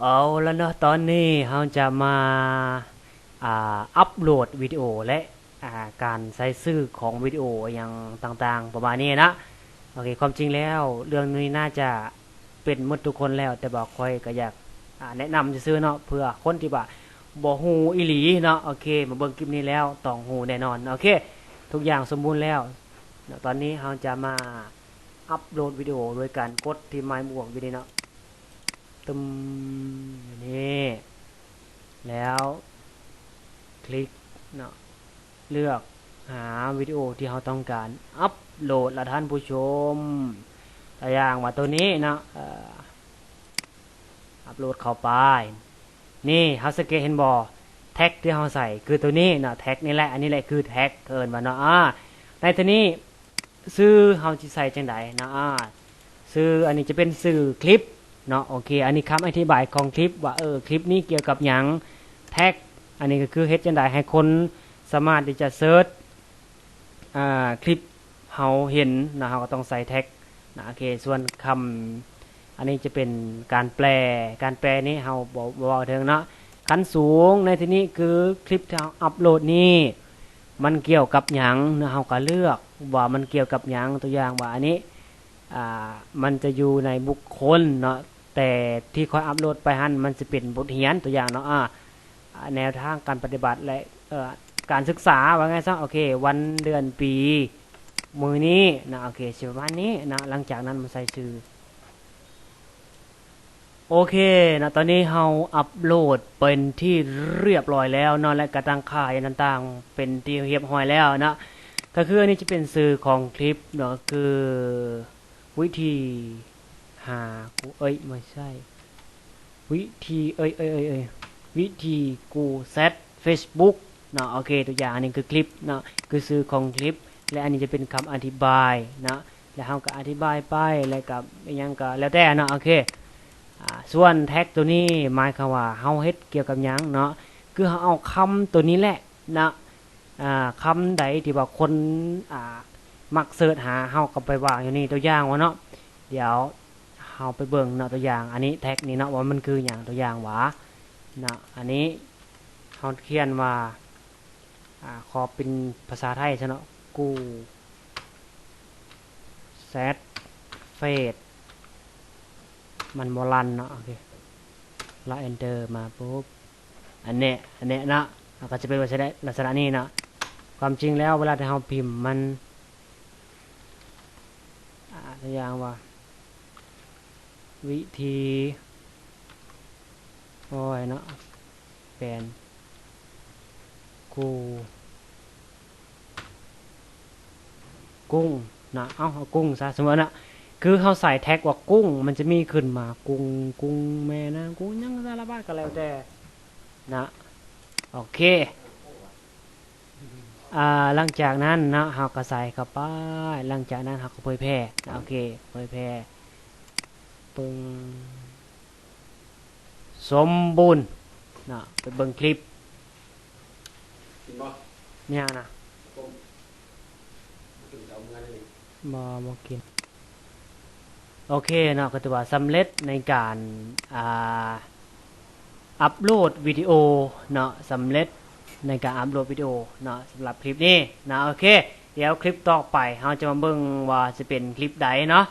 ເອົາລະເນາະ ຕອນນີ້ເຮົາຈະມາ ອ່າ ອັບໂຫຼດວິດີໂອ ແລະ ອ່າ ການໃສ່ຊື່ຂອງວິດີໂອຫຍັງຕ່າງໆ ປະມານນີ້ນະ. ໂອເຄ ຄວາມຈິງແລ້ວເລື່ອງນີ້ໜ້າຈະເປັນໝົດທຸກຄົນແລ້ວ, ແຕ່ວ່າຂ້ອຍກໍຢາກ ອ່າ ແນະນຳຊື່ໆເນາະ ເພື່ອຄົນທີ່ວ່າບໍ່ຮູ້ອີ່ຫຼີເນາະ. ໂອເຄ ມາເບິ່ງຄລິບນີ້ແລ້ວຕ້ອງຮູ້ແນ່ນອນ. ໂອເຄ ທຸກຢ່າງສົມບູນແລ້ວເນາະ. ຕອນນີ້ເຮົາຈະມາອັບໂຫຼດວິດີໂອໂດຍການກົດທີ່ໄມ້ບວກຢູ່ນີ້ເນາະ. ຕຶມ ນີ້ ແລ້ວຄລິກເນາະ ເລືອກຫາວິດີໂອທີ່ເຮົາຕ້ອງການອັບໂຫຼດລະທ່ານຜູ້ຊົມ. ຕົວຢ່າງວ່າໂຕນີ້ເນາະ ເອີ ອັບໂຫຼດເຂົ້າໄປ. ນີ້ ເຮົາສັງເກດເຫັນບໍ່? ແທັກທີ່ເຮົາໃສ່ຄືໂຕນີ້ເນາະ ແທັກນີ້ແຫຼະ ອັນນີ້ແຫຼະຄືແທັກເອີ້ນວ່າເນາະ. ອາ ໃນທີ່ນີ້ ຊື່ເຮົາຊິໃສ່ຈັ່ງໃດເນາະ? ອາ ຊື່ ອັນນີ້ຈະເປັນຊື່ຄລິບເນາະ. ໂອເຄ ອັນນີ້ຄຳອະທິບາຍຂອງຄລິບວ່າ ເອີ ຄລິບນີ້ກ່ຽວກັບຫຍັງ. ແທັກ ອັນນີ້ກໍຄືເຮັດຈັ່ງໃດໃຫ້ຄົນສາມາດທີ່ຈະເສີດ ອ່າ ຄລິບເຮົາເຫັນເນາະ, ເຮົາກໍຕ້ອງໃສ່ແທັກນະ. ໂອເຄ ສ່ວນຄຳ ອັນນີ້ຈະເປັນການແປ, ການແປນີ້ເຮົາບໍ່ ບໍ່ເວົ້າເຖິງເນາະ. ຂັ້ນສູງໃນທີ່ນີ້ຄືຄລິບທີ່ເຮົາອັບໂຫຼດນີ້ ມັນກ່ຽວກັບຫຍັງເນາະ, ເຮົາກໍເລືອກວ່າມັນກ່ຽວກັບຫຍັງ. ຕົວຢ່າງວ່າອັນນີ້ ອ່າ ມັນຈະຢູ່ໃນບຸກຄົນເນາະ, ແຕ່ທີ່ຂ້ອຍອັບໂຫຼດໄປຫັ້ນມັນຊິເປັນບົດຮຽນ ຕົວຢ່າງເນາະ. ອາ ແນວທາງການປະຕິບັດ ແລະ ເອີ ການສຶກສາ ວ່າງ່າຍຊະ. ໂອເຄ ວັນເດືອນປີມື້ນີ້ນະ. ໂອເຄ ຊິປະມານນີ້ນະ. ຫຼັງຈາກນັ້ນມາໃສ່ຊື່. ໂອເຄເນາະ ຕອນນີ້ເຮົາອັບໂຫຼດເປັນທີ່ຮຽບຮ້ອຍແລ້ວເນາະ ແລະ ກະຕັ້ງຄ່າຫຍັງຕ່າງໆເປັນທີ່ຮຽບຮ້ອຍແລ້ວເນາະ. ກໍຄືອັນນີ້ຈະເປັນຊື່ຂອງຄລິບເນາະ ຄືວິທີຫາ ເອີຍ ບໍ່ໃຊ່ ວິທີ ເອີຍ ເອີຍ ເອີຍ ເອີຍ ວິທີກູ້ແຊັດເຟສບຸກເນາະ. ໂອເຄ ຕົວຢ່າງ ອັນນີ້ຄືຄລິບເນາະ ຄືຊື່ຂອງຄລິບ ແລະ ອັນນີ້ຈະເປັນຄຳອະທິບາຍເນາະ ແລະ ເຮົາກໍອະທິບາຍໄປ ແລະ ກໍອີ່ຫຍັງກໍແລ້ວແຕ່ເນາະ. ໂອເຄ ອ່າ ສ່ວນແທັກໂຕນີ້ໝາຍຄວາມວ່າເຮົາເຮັດກ່ຽວກັບຫຍັງເນາະ ຄືເຮົາເອົາຄຳໂຕນີ້ແຫຼະເນາະ ອ່າ ຄຳໃດທີ່ວ່າຄົນ ອ່າ ມັກເສີດຫາ ເຮົາກໍໄປວາງຢູ່ນີ້. ຕົວຢ່າງວ່າເນາະ ດຽວເຮົາໄປເບິ່ງເນາະ ຕົວຢ່າງອັນນີ້ ແທັກນີ້ເນາະ ວ່າມັນຄືຫຍັງ. ຕົວຢ່າງວ່າເນາະ ອັນນີ້ເຮົາຂຽນວ່າ ອ່າ ຂໍເປັນພາສາໄທຊະເນາະ ກູ້ແຊັດເຟສ ມັນບໍ່ລັນເນາະ. ໂອເຄ ລະເອັນເຕີມາປຸບ ອັນນີ້ ອັນນີ້ເນາະ ມັນກໍຈະເປັນລັກສະນະນີ້ເນາະ. ຄວາມຈິງແລ້ວເວລາທີ່ເຮົາພິມມັນ ອ່າ ຕົວຢ່າງວ່າ ວິທີ ໂອ້ຍເນາະ ແປນ ກູ ກຸ້ງນະ ເອົາ ເອົາກຸ້ງຊະ ສົມມຸດນະ ຄືເຮົາໃສ່ແທັກວ່າກຸ້ງ ມັນຈະມີຂຶ້ນມາ ກຸ້ງ ກຸ້ງແມ່ນາງ ກຸ້ງຫຍັງສາລະພັດກໍແລ້ວແຕ່ນະ. ໂອເຄ ອ່າ ຫຼັງຈາກນັ້ນເນາະ ເຮົາກໍໃສ່ເຂົ້າໄປ ຫຼັງຈາກນັ້ນເຮົາກໍເຜີຍແຜ່ນະ. ໂອເຄ ເຜີຍແຜ່ ປຶ້ງ ສົມບູນເນາະ. ໄປເບິ່ງຄລິບ ກິນບໍ່? ຫຍັງນະ? ຕົ້ມ ກິນເຂົ້າເມືອນີ້ ບໍ່ ບໍ່ກິນ. ໂອເຄເນາະ ກໍຖືວ່າສຳເລັດໃນການ ອ່າ ອັບໂຫຼດວິດີໂອເນາະ ສຳເລັດໃນການອັບໂຫຼດວິດີໂອເນາະ ສຳລັບຄລິບນີ້ເນາະ. ໂອເຄ ດຽວຄລິບຕໍ່ໄປເຮົາຈະມາເບິ່ງວ່າຊິເປັນຄລິບໃດເນາະ.